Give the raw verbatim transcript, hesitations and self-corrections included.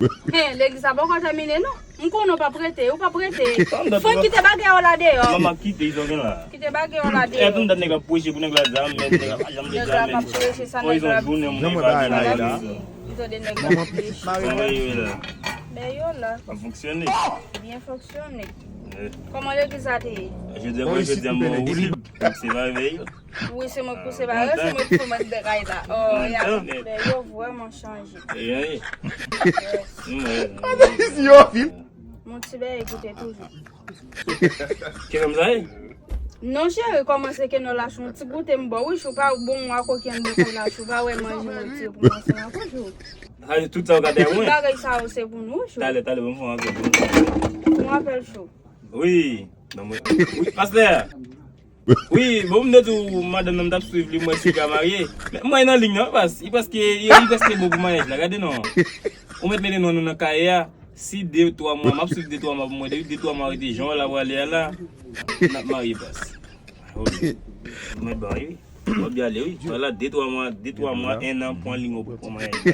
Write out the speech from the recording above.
Hen, legliz la poko tèmine non. M konnen w p ap rete, ou p ap rete. Fon kite bagay yo la deyò. Manman kite, izo gen la. Kite bagay yo la deyò. E tann dat nèg la preche pou nèg la di amen, nèg la pa janm te di amen. Nèg la pa preche sa, nèg la. Izo jounen moun pa vin legliz. Izo de nèg la preche. Kòman yo la? Ben yo la. Ap fonksyone. Byen fonksyone. Kòman legliz la te ye? Jodi a, jodi a mwen ouvri. Se pa veye. Wi, se mwen k pouse ba yo, se mwen k fè mwen de kay la. Oh, ya, men yo vrèman chanje. Mon ti bèy, ekoute toujou. Ke menm sa ye? Non, cheri, kòmanse ke nou lach yon ti goute m ba w, wi, chou pa bon, mwa kokenn de kou la, chou pa wè manje mwen tire pou mwen fè ankò, chou. Sa, tout sa w ka te mwen. Tout bagay sa yo, se pou nou, chou. Talè, talè, bon, fè yon apèl pou nou. Fè yon apèl, chou. Wi, non, mwen, wi, pastè. Wi, bon, m te di w, madanm nan m t ap swiv li, m wè si l ka marye. Men mwen nan liy nan, pas, li prèske, li, li prèske bon pou maryaj la, gade non. Ou mèt mete non nou nan kaye a. Si de, twa mwa, m ap swiv de, twa mwa pou mwen, depi de, twa mwa rete jan w la prale a la, n ap marye, pas. Mwen ba wi. W ap byen ale, wi. Wala, de, twa mwa, de, twa mwa, en an, pran liy ou pou pran maryaj la.